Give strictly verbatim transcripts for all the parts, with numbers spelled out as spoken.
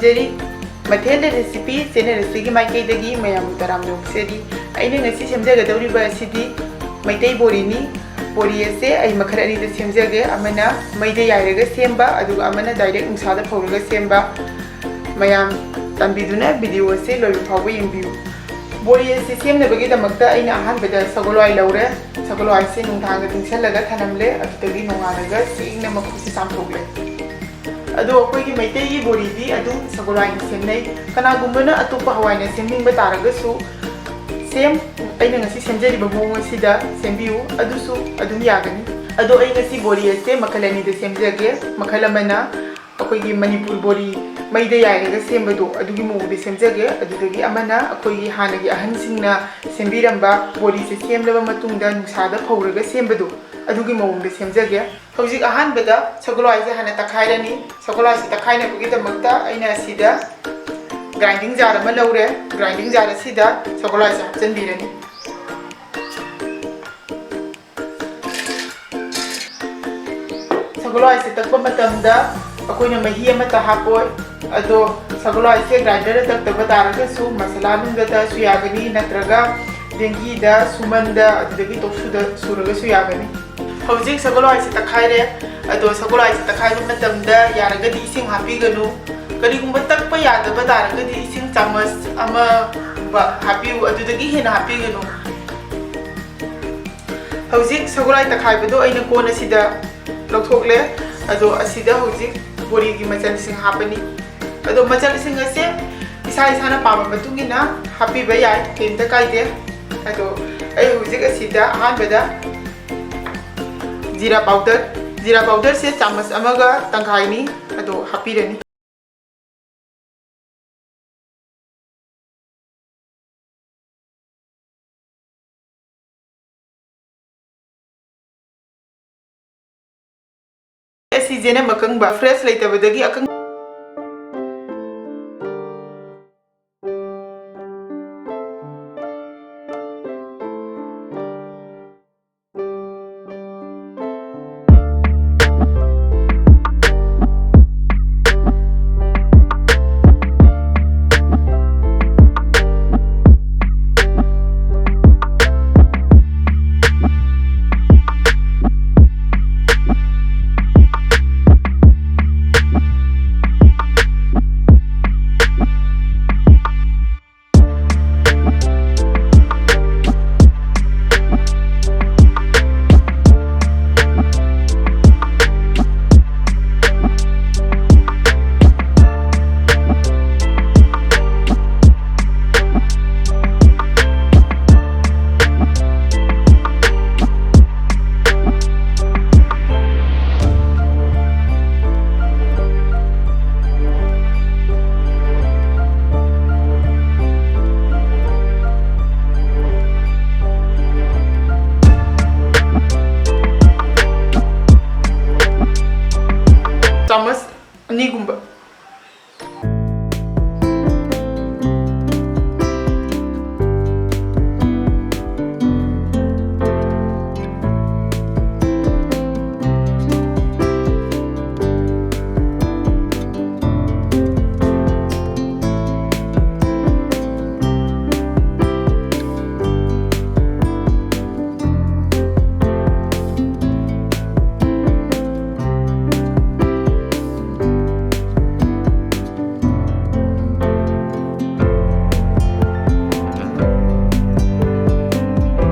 Zari. ꯃꯊꯦꯜꯗ recipe channel ꯑꯁꯤꯒꯤ ꯃꯥꯏꯀꯩꯗꯒꯤ ꯃꯌꯥꯝꯕꯨ ꯇꯔꯥꯝꯅ ꯑꯣꯛꯆꯔꯤ꯫ ꯑꯩꯅ ꯉꯁꯤ ꯁꯦꯝꯖꯒꯗꯧꯔꯤꯕ ꯑꯁꯤꯗꯤ ꯃꯩꯇꯩ ꯕꯣꯔꯤꯅꯤ꯫ ꯕꯣꯔꯤ ꯑꯁꯦ ꯑꯩ ꯃꯈꯜ ꯑꯅꯤꯗ ꯁꯦꯝꯖꯒꯦ, ꯑꯃꯅ ꯃꯩꯗ ꯌꯥꯏꯔꯒ ꯁꯦꯝꯕ, ꯑꯗꯨꯒ ꯑꯃꯅ ꯗꯥꯏꯔꯦꯛ ꯅꯨꯡꯁꯥꯗ ꯐꯧꯔꯒ ꯁꯦꯝꯕ꯫ ꯃꯌꯥꯝ ꯆꯥꯟꯕꯤꯗꯨꯅ ꯚꯤꯗꯤꯑꯣ ꯑꯁꯦ ꯂꯣꯏꯕ ꯐꯥꯎꯕ ꯌꯦꯡꯕꯤꯌꯨ꯫ ꯕꯣꯔꯤ ꯑꯁꯤ ꯁꯦꯝꯅꯕꯒꯤꯗꯃꯛꯇ ꯑꯩꯅ ꯑꯍꯥꯟꯕꯗ ꯁꯒꯣꯜ ꯍꯋꯥꯏ ꯂꯧꯔꯦ꯫ ꯁꯒꯣꯜ ꯍꯋꯥꯏꯁꯦ ꯅꯨꯡꯗꯥꯡꯗ ꯇꯤꯡꯁꯜꯂꯒ ꯊꯝꯂꯝꯂꯦ, ꯑꯗꯨꯗꯒꯤ ꯅꯣꯡꯉꯥꯜꯂꯒ ꯁꯦꯡꯅ ꯃꯀꯨꯁꯦ ꯆꯥꯝꯊꯣꯛꯂꯦ꯫ ꯑꯗꯣ ꯑꯩꯈꯣꯏꯒꯤ ꯃꯩꯇꯩꯒꯤ ꯕꯣꯔꯤꯗꯤ ꯑꯗꯨꯝ ꯁꯒꯣꯜ ꯍꯋꯥꯏꯅ ꯁꯦꯝꯅꯩ꯫ ꯀꯅꯥꯒꯨꯝꯕꯅ ꯑꯇꯣꯞꯄ ꯍꯋꯥꯏꯅ ꯁꯦꯝꯅꯤꯡꯕ ꯇꯥꯔꯒꯁꯨ, ꯁꯦꯝ ꯑꯩꯅ ꯉꯁꯤ ꯁꯦꯝꯖꯔꯤꯕ ꯃꯑꯣꯡ ꯑꯁꯤꯗ ꯁꯦꯝꯕꯤꯌꯨ, ꯑꯗꯨꯁꯨ ꯑꯗꯨꯝ ꯌꯥꯒꯅꯤ꯫ ꯑꯗꯣ ꯑꯩ ꯉꯁꯤ ꯕꯣꯔꯤ ꯑꯁꯦ ꯃꯈꯜ ꯑꯅꯤꯗ ꯁꯦꯝꯖꯒꯦ꯫ ꯃꯈꯜ ꯑꯃꯅ ꯑꯩꯈꯣꯏꯒꯤ ꯃꯅꯤꯄꯨꯔ ꯕꯣꯔꯤ ꯃꯩꯗ ꯌꯥꯏꯔꯒ ꯁꯦꯝꯕꯗꯣ, ꯑꯗꯨꯒꯤ ꯃꯑꯣꯡꯗ ꯁꯦꯝꯖꯒꯦ꯫ ꯑꯗꯨꯗꯒꯤ ꯑꯃꯅ ꯑꯩꯈꯣꯏꯒꯤ ꯍꯥꯟꯅꯒꯤ ꯑꯍꯟꯁꯤꯡꯅ ꯁꯦꯝꯕꯤꯔꯝꯕ ꯕꯣꯔꯤꯁꯦ ꯁꯦꯝꯂꯕ ꯃꯇꯨꯡꯗ ꯅꯨꯡꯁꯥꯗ ꯐꯧꯔꯒ ꯁꯦꯝꯕꯗꯣ, ꯑꯗꯨꯒꯤ ꯃꯑꯣꯡꯗ ꯁꯦꯝꯖꯒꯦ꯫ ꯍꯧꯖꯤꯛ ꯑꯍꯥꯟꯕꯗ ꯁꯒꯣꯜ ꯍꯋꯥꯏꯁꯦ ꯍꯥꯟꯅ ꯇꯛꯈꯥꯏꯔꯅꯤ꯫ ꯁꯒꯣꯜ ꯍꯋꯥꯏꯁꯦ ꯇꯛꯈꯥꯏꯅꯕꯒꯤꯗꯃꯛꯇ ꯑꯩꯅ ꯑꯁꯤꯗ ꯒ꯭ꯔꯥꯏꯟꯗꯤꯡ ꯖꯥꯔ ꯑꯃ ꯂꯧꯔꯦ꯫ ꯒ꯭ꯔꯥꯏꯟꯗꯤꯡ ꯖꯥꯔ ꯑꯁꯤꯗ ꯁꯒꯣꯜ ꯍꯋꯥꯏꯁꯦ ꯍꯥꯞꯆꯤꯟꯕꯤꯔꯅꯤ꯫ ꯁꯒꯣꯜ ꯍꯋꯥꯏꯁꯦ ꯇꯛꯄ ꯃꯇꯝꯗ ꯑꯩꯈꯣꯏꯅ ꯃꯍꯤ ꯑꯃꯠꯇ ꯍꯥꯞꯄꯣꯏ꯫ ꯑꯗꯣ ꯁꯒꯣꯜ ꯍꯋꯥꯏꯁꯦ ꯒ꯭ꯔꯥꯏꯟꯗꯔꯗ ꯇꯛꯇꯕ ꯇꯥꯔꯒꯁꯨ ꯃꯁꯥꯂꯥ ꯅꯨꯡꯗ ꯇꯛꯑꯁꯨ ꯌꯥꯒꯅꯤ, ꯅꯠꯇ꯭ꯔꯒ ꯗꯦꯡꯒꯤꯗ, ꯁꯨꯃꯟꯗ, ꯑꯗꯨꯗꯒꯤ ꯇꯣꯛꯁꯨꯗ ꯁꯨꯔꯒꯁꯨ ꯌꯥꯒꯅꯤ꯫ ꯍꯧꯖꯤꯛ ꯁꯒꯣꯜ ꯍꯋꯥꯏꯁꯦ ꯇꯛꯈꯥꯏꯔꯦ꯫ ꯑꯗꯣ ꯁꯒꯣꯜ ꯍꯋꯥꯏꯁꯦ ꯇꯛꯈꯥꯏꯕ ꯃꯇꯝꯗ ꯌꯥꯔꯒꯗꯤ ꯏꯁꯤꯡ ꯍꯥꯞꯄꯤꯒꯅꯨ꯫ ꯀꯔꯤꯒꯨꯝꯕ ꯇꯛꯄ ꯌꯥꯗꯕ ꯇꯥꯔꯒꯗꯤ ꯏꯁꯤꯡ ꯆꯥꯃꯁ ꯑꯃꯒꯨꯝꯕ ꯍꯥꯞꯄꯤꯌꯨ, ꯑꯗꯨꯗꯒꯤ ꯍꯦꯟꯅ ꯍꯥꯞꯄꯤꯒꯅꯨ꯫ ꯍꯧꯖꯤꯛ ꯁꯒꯣꯜ ꯍꯋꯥꯏ ꯇꯛꯈꯥꯏꯕꯗꯣ ꯑꯩꯅ ꯀꯣꯟ ꯑꯁꯤꯗ ꯂꯧꯊꯣꯛꯂꯦ꯫ ꯑꯗꯣ ꯑꯁꯤꯗ ꯍꯧꯖꯤꯛ ꯕꯣꯔꯤꯒꯤ ꯃꯆꯜꯁꯤꯡ ꯍꯥꯞꯄꯅꯤ꯫ ꯑꯗꯣ ꯃꯆꯜꯁꯤꯡ ꯑꯁꯦ ꯏꯁꯥ ꯏꯁꯥꯅ ꯄꯥꯝꯕ ꯃꯇꯨꯡ ꯏꯟꯅ ꯍꯥꯞꯄꯤꯕ ꯌꯥꯏ, ꯀꯔꯤꯝꯇ ꯀꯥꯏꯗꯦ꯫ ꯑꯗꯣ ꯑꯩ ꯍꯧꯖꯤꯛ ꯑꯁꯤꯗ ꯑꯍꯥꯟꯕꯗ ꯖꯤꯔꯥ ꯄꯥꯎꯗꯔ, ꯖꯤꯔꯥ ꯄꯥꯎꯗꯔꯁꯦ ꯆꯥꯃꯁ ꯑꯃꯒ ꯇꯪꯈꯥꯏꯅꯤ, ꯑꯗꯣ ꯍꯥꯞꯄꯤꯔꯅꯤ꯫ ꯑꯁꯤ ꯖꯦꯅꯝ ꯑꯀꯪꯕ, ꯐ꯭ꯔꯦꯁ ꯂꯩꯇꯕꯗꯒꯤ ꯑꯀꯪ- ꯆꯥꯃꯁ ꯑꯅꯤꯒꯨꯝꯕ꯫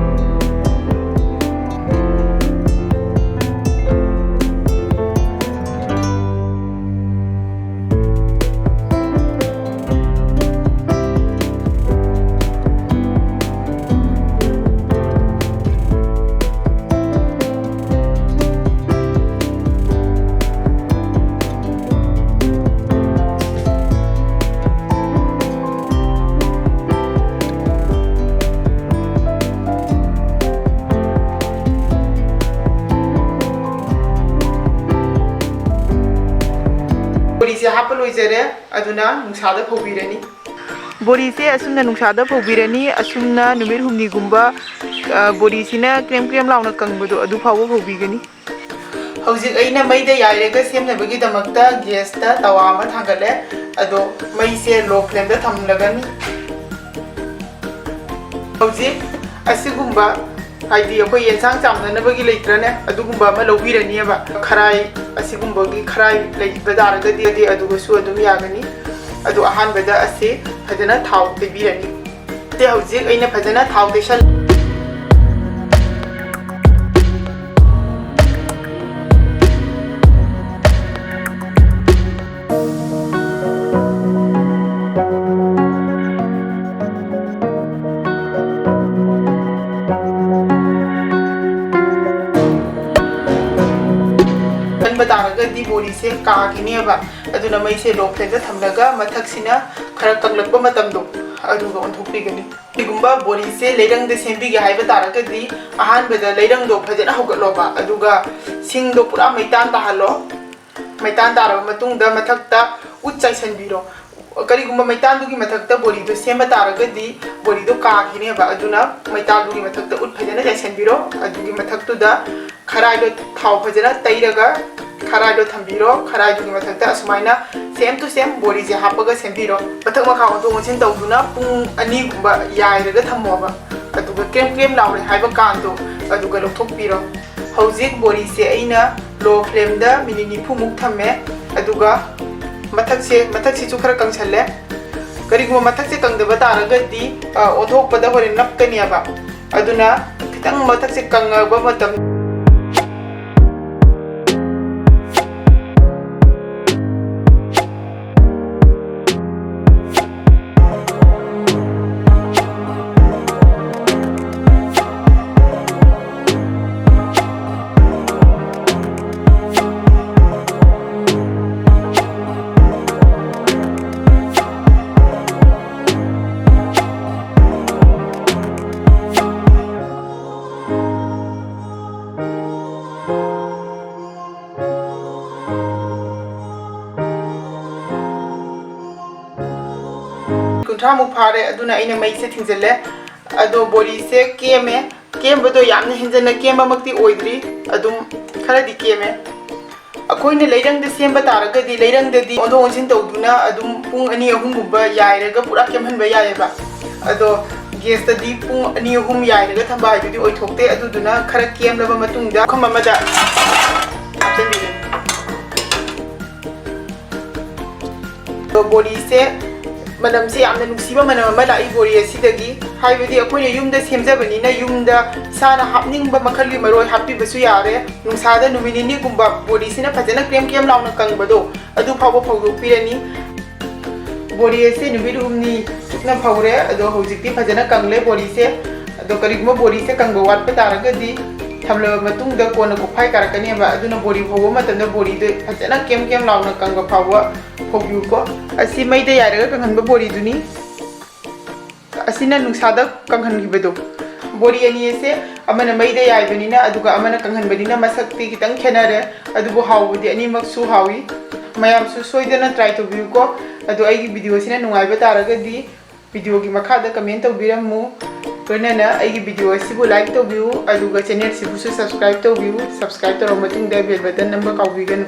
ꯕꯣꯔꯤꯁꯦ ꯍꯥꯞꯄ ꯂꯣꯏꯖꯔꯦ, ꯑꯗꯨꯅ ꯅꯨꯡꯁꯥꯗ ꯐꯧꯕꯤꯔꯅꯤ꯫ ꯕꯣꯔꯤꯁꯦ ꯑꯁꯨꯝꯅ ꯅꯨꯡꯁꯥꯗ ꯐꯧꯕꯤꯔꯅꯤ꯫ ꯑꯁꯨꯝꯅ ꯅꯨꯃꯤꯠ ꯍꯨꯝꯅꯤꯒꯨꯝꯕ, ꯑ, ꯕꯣꯔꯤꯁꯤꯅ ꯀ꯭ꯔꯦꯝ ꯀ꯭ꯔꯦꯝ ꯂꯥꯎꯅ ꯀꯪꯕꯗꯣ ꯑꯗꯨ ꯐꯥꯎꯕ ꯐꯧꯕꯤꯒꯅꯤ꯫ ꯍꯧꯖꯤꯛ ꯑꯩꯅ ꯃꯩꯗ ꯌꯥꯏꯔꯒ ꯁꯦꯝꯅꯕꯒꯤꯗꯃꯛꯇ ꯒ꯭ꯌꯥꯁꯇ ꯇꯋꯥ ꯑꯃ ꯊꯥꯡꯒꯠꯂꯦ꯫ ꯑꯗꯣ ꯃꯩꯁꯦ low flameꯗ ꯊꯝꯂꯒꯅꯤ꯫ ꯍꯧꯖꯤꯛ ꯑꯁꯤꯒꯨꯝꯕ, ꯍꯥꯏꯗꯤ ꯑꯩꯈꯣꯏ ꯌꯦꯟꯁꯥꯡ ꯆꯥꯝꯅꯅꯕꯒꯤ ꯂꯩꯇ꯭ꯔꯅꯦ, ꯑꯗꯨꯒꯨꯝꯕ ꯑꯃ ꯂꯧꯕꯤꯔꯅꯤꯕ꯫ ꯈꯔꯥꯏ, ꯑꯁꯤꯒꯨꯝꯕꯒꯤ ꯈꯔꯥꯏ ꯂꯩꯕ ꯇꯥꯔꯒꯗꯤ ꯑꯗꯨꯒꯁꯨ ꯑꯗꯨꯝ ꯌꯥꯒꯅꯤ꯫ ꯑꯗꯣ ꯑꯍꯥꯟꯕꯗ ꯑꯁꯤ ꯐꯖꯅ ꯊꯥꯎ ꯇꯩꯕꯤꯔꯅꯤ꯫ ꯁꯦ, ꯍꯧꯖꯤꯛ ꯑꯩꯅ ꯐꯖꯅ ꯊꯥꯎ ꯇꯩꯁꯜ- ꯀꯟꯕ ꯇꯥꯔꯒꯗꯤ ꯕꯣꯔꯤꯁꯦ ꯀꯥꯈꯤꯅꯦꯕ꯫ ꯑꯗꯨꯅ ꯃꯩꯁꯦ low flameꯗ ꯊꯝꯂꯒ ꯃꯊꯛꯁꯤꯅ ꯈꯔ ꯀꯪꯂꯛꯄ ꯃꯇꯝꯗꯣ, ꯑꯗꯨꯒ ꯑꯣꯟꯊꯣꯛꯄꯤꯒꯅꯤ꯫ ꯀꯔꯤꯒꯨꯝꯕ ꯕꯣꯔꯤꯁꯦ ꯂꯩꯔꯪꯗ ꯁꯦꯝꯕꯤꯒꯦ ꯍꯥꯏꯕ ꯇꯥꯔꯒꯗꯤ, ꯑꯍꯥꯟꯕꯗ ꯂꯩꯔꯪꯗꯣ ꯐꯖꯅ ꯍꯧꯒꯠꯂꯣꯕ, ꯑꯗꯨꯒ ꯁꯤꯡꯗꯣ ꯄꯨꯔꯥ ꯃꯩꯇꯥꯟ ꯇꯥꯍꯜꯂꯣ꯫ ꯃꯩꯇꯥꯟ ꯇꯥꯔꯕ ꯃꯇꯨꯡꯗ ꯃꯊꯛꯇ ꯎꯠ ꯆꯥꯏꯁꯤꯟꯕꯤꯔꯣ꯫ ꯀꯔꯤꯒꯨꯝꯕ ꯃꯩꯇꯥꯟꯗꯨꯒꯤ ꯃꯊꯛꯇ ꯕꯣꯔꯤꯗꯨ ꯁꯦꯝꯕ ꯇꯥꯔꯒꯗꯤ ꯕꯣꯔꯤꯗꯨ ꯀꯥꯈꯤꯅꯦꯕ꯫ ꯑꯗꯨꯅ ꯃꯩꯇꯥꯟꯗꯨꯒꯤ ꯃꯊꯛꯇ ꯎꯠ ꯐꯖꯅ ꯆꯥꯏꯁꯤꯟꯕꯤꯔꯣ꯫ ꯑꯗꯨꯒꯤ ꯃꯊꯛꯇꯨꯗ ꯈꯔꯥꯏꯗꯣ ꯊꯥꯎ ꯐꯖꯅ ꯇꯩꯔꯒ ꯈꯔꯥꯏꯗꯣ ꯊꯝꯕꯤꯔꯣ꯫ ꯈꯔꯥꯏꯗꯨꯒꯤ ꯃꯊꯛꯇ ꯑꯁꯨꯃꯥꯏꯅ same to same ꯕꯣꯔꯤꯁꯦ ꯍꯥꯞꯄꯒ ꯁꯦꯝꯕꯤꯔꯣ꯫ ꯃꯊꯛ ꯃꯈꯥ ꯑꯣꯟꯊꯣꯛ ꯑꯣꯟꯁꯤꯟ ꯇꯧꯗꯨꯅ ꯄꯨꯡ ꯑꯅꯤꯒꯨꯝꯕ ꯌꯥꯏꯔꯒ ꯊꯝꯃꯣꯕ꯫ ꯑꯗꯨꯒ ꯀ꯭ꯔꯦꯝ ꯀ꯭ꯔꯦꯝ ꯂꯥꯎꯔꯦ ꯍꯥꯏꯕ ꯀꯥꯟꯗꯣ ꯑꯗꯨꯒ ꯂꯧꯊꯣꯛꯄꯤꯔꯣ꯫ ꯍꯧꯖꯤꯛ ꯕꯣꯔꯤꯁꯦ ꯑꯩꯅ low flameꯗ ꯃꯤꯅꯤꯠ ꯅꯤꯐꯨꯃꯨꯛ ꯊꯝꯃꯦ꯫ ꯑꯗꯨꯒ ꯃꯊꯛꯁꯦ, ꯃꯊꯛꯁꯤꯁꯨ ꯈꯔ ꯀꯪꯁꯜꯂꯦ꯫ ꯀꯔꯤꯒꯨꯝꯕ ꯃꯊꯛꯁꯦ ꯀꯪꯗꯕ ꯇꯥꯔꯒꯗꯤ, ꯑ, ꯑꯣꯟꯊꯣꯛꯄꯗ ꯍꯣꯔꯦꯟ ꯅꯞꯀꯅꯦꯕ꯫ ꯑꯗꯨꯅ ꯈꯤꯇꯪ ꯃꯊꯛꯁꯦ ꯀꯪꯉꯕ ꯃꯇꯝ ꯀꯨꯟꯊ꯭ꯔꯥꯃꯨꯛ ꯐꯥꯔꯦ꯫ ꯑꯗꯨꯅ ꯑꯩꯅ ꯃꯩꯁꯦ ꯊꯤꯡꯖꯤꯜꯂꯦ꯫ ꯑꯗꯣ ꯕꯣꯔꯤꯁꯦ ꯀꯦꯝꯃꯦ꯫ ꯀꯦꯝꯕꯗꯣ ꯌꯥꯝꯅ ꯍꯦꯟꯖꯟꯅ ꯀꯦꯝꯕꯃꯛꯇꯤ ꯑꯣꯏꯗ꯭ꯔꯤ, ꯑꯗꯨꯝ ꯈꯔꯗꯤ ꯀꯦꯝꯃꯦ꯫ ꯑꯩꯈꯣꯏꯅ ꯂꯩꯔꯪꯗ ꯁꯦꯝꯕ ꯇꯥꯔꯒꯗꯤ ꯂꯩꯔꯪꯗꯗꯤ ꯑꯣꯟꯊꯣꯛ ꯑꯣꯟꯁꯤꯟ ꯇꯧꯗꯨꯅ ꯑꯗꯨꯝ ꯄꯨꯡ ꯑꯅꯤ ꯑꯍꯨꯝꯒꯨꯝꯕ ꯌꯥꯏꯔꯒ ꯄꯨꯔꯥ ꯀꯦꯝꯍꯟꯕ ꯌꯥꯏꯑꯕ꯫ ꯑꯗꯣ gas ꯇꯗꯤ ꯄꯨꯡ ꯑꯅꯤ ꯑꯍꯨꯝ ꯌꯥꯏꯔꯒ ꯊꯝꯕ ꯍꯥꯏꯗꯨꯗꯤ ꯑꯣꯏꯊꯣꯛꯇꯦ꯫ ꯑꯗꯨꯗꯨꯅ ꯈꯔ ꯀꯦꯝꯂꯕ ꯃꯇꯨꯡꯗ ꯄꯨꯈꯝ ꯑꯃꯗ ꯍꯥꯞꯆꯤꯟꯕꯤꯒꯅꯤ꯫ ꯑꯗꯣ ꯕꯣꯔꯤꯁꯦ, ꯃꯅꯝꯁꯦ ꯌꯥꯝꯅ ꯅꯨꯡꯁꯤꯕ ꯃꯅꯝ ꯑꯃ ꯂꯥꯛꯏ ꯕꯣꯔꯤ ꯑꯁꯤꯗꯒꯤ꯫ ꯍꯥꯏꯕꯗꯤ ꯑꯩꯈꯣꯏꯅ ꯌꯨꯝꯗ ꯁꯦꯝꯖꯕꯅꯤꯅ ꯌꯨꯝꯗ ꯏꯁꯥꯅ ꯍꯥꯞꯅꯤꯡꯕ ꯃꯈꯜꯒꯤ ꯃꯔꯣꯏ ꯍꯥꯞꯄꯤꯕꯁꯨ ꯌꯥꯔꯦ꯫ ꯅꯨꯡꯁꯥꯗ ꯅꯨꯃꯤꯠ ꯅꯤꯅꯤꯒꯨꯝꯕ ꯕꯣꯔꯤꯁꯤꯅ ꯐꯖꯅ ꯀ꯭ꯔꯦꯝ ꯀ꯭ꯔꯦꯝ ꯂꯥꯎꯅ ꯀꯪꯕꯗꯣ ꯑꯗꯨ ꯐꯥꯎꯕ ꯐꯧꯗꯣꯛꯄꯤꯔꯅꯤ꯫ ꯕꯣꯔꯤ ꯑꯁꯤ ꯅꯨꯃꯤꯠ ꯍꯨꯝꯅꯤ ꯆꯨꯞꯅ ꯐꯧꯔꯦ꯫ ꯑꯗꯣ ꯍꯧꯖꯤꯛꯇꯤ ꯐꯖꯅ ꯀꯪꯂꯦ ꯕꯣꯔꯤꯁꯦ꯫ ꯑꯗꯣ ꯀꯔꯤꯒꯨꯝꯕ ꯕꯣꯔꯤꯁꯦ ꯀꯪꯕ ꯋꯥꯠꯄ ꯇꯥꯔꯒꯗꯤ ꯊꯝꯂꯕ ꯃꯇꯨꯡꯗ ꯀꯣꯟꯅ ꯀꯣꯛꯐꯥꯏ ꯀꯥꯔꯛꯀꯅꯦꯕ꯫ ꯑꯗꯨꯅ ꯕꯣꯔꯤ ꯐꯧꯕ ꯃꯇꯝꯗ ꯕꯣꯔꯤꯗꯣ ꯐꯖꯅ ꯀꯦꯝ ꯀꯦꯝ ꯂꯥꯎꯅ ꯀꯪꯕ ꯐꯥꯎꯕ ꯐꯧꯕꯤꯌꯨꯀꯣ꯫ ꯑꯁꯤ ꯃꯩꯗ ꯌꯥꯏꯔꯒ ꯀꯪꯍꯟꯕ ꯕꯣꯔꯤꯗꯨꯅꯤ꯫ ꯑꯁꯤꯅ ꯅꯨꯡꯁꯥꯗ ꯀꯪꯍꯟꯈꯤꯕꯗꯣ꯫ ꯕꯣꯔꯤ ꯑꯅꯤ ꯑꯁꯦ ꯑꯃꯅ ꯃꯩꯗ ꯌꯥꯏꯕꯅꯤꯅ ꯑꯗꯨꯒ ꯑꯃꯅ ꯀꯪꯍꯟꯕꯅꯤꯅ ꯃꯁꯛꯇꯤ ꯈꯤꯇꯪ ꯈꯦꯠꯅꯔꯦ, ꯑꯗꯨꯕꯨ ꯍꯥꯎꯕꯗꯤ ꯑꯅꯤꯃꯛꯁꯨ ꯍꯥꯎꯏ꯫ ꯃꯌꯥꯝꯁꯨ ꯁꯣꯏꯗꯅ try ꯇꯧꯕꯤꯌꯨꯀꯣ꯫ ꯑꯗꯣ ꯑꯩꯒꯤ video ꯁꯤꯅ ꯅꯨꯡꯉꯥꯏꯕ ꯇꯥꯔꯒꯗꯤ video ꯒꯤ ꯃꯈꯥꯗ comment ꯇꯧꯕꯤꯔꯝꯃꯨ꯫ ꯂꯣꯏꯅꯅ ꯑꯩꯒꯤ video ꯑꯁꯤꯕꯨ like ꯇꯧꯕꯤꯌꯨ, ꯑꯗꯨꯒ channel ꯁꯤꯕꯨꯁꯨ subscribe ꯇꯧꯕꯤꯌꯨ꯫ Subscribe ꯇꯧꯔꯕ ꯃꯇꯨꯡꯗ bell button ꯅꯝꯕ ꯀꯥꯎꯕꯤꯒꯅꯨ꯫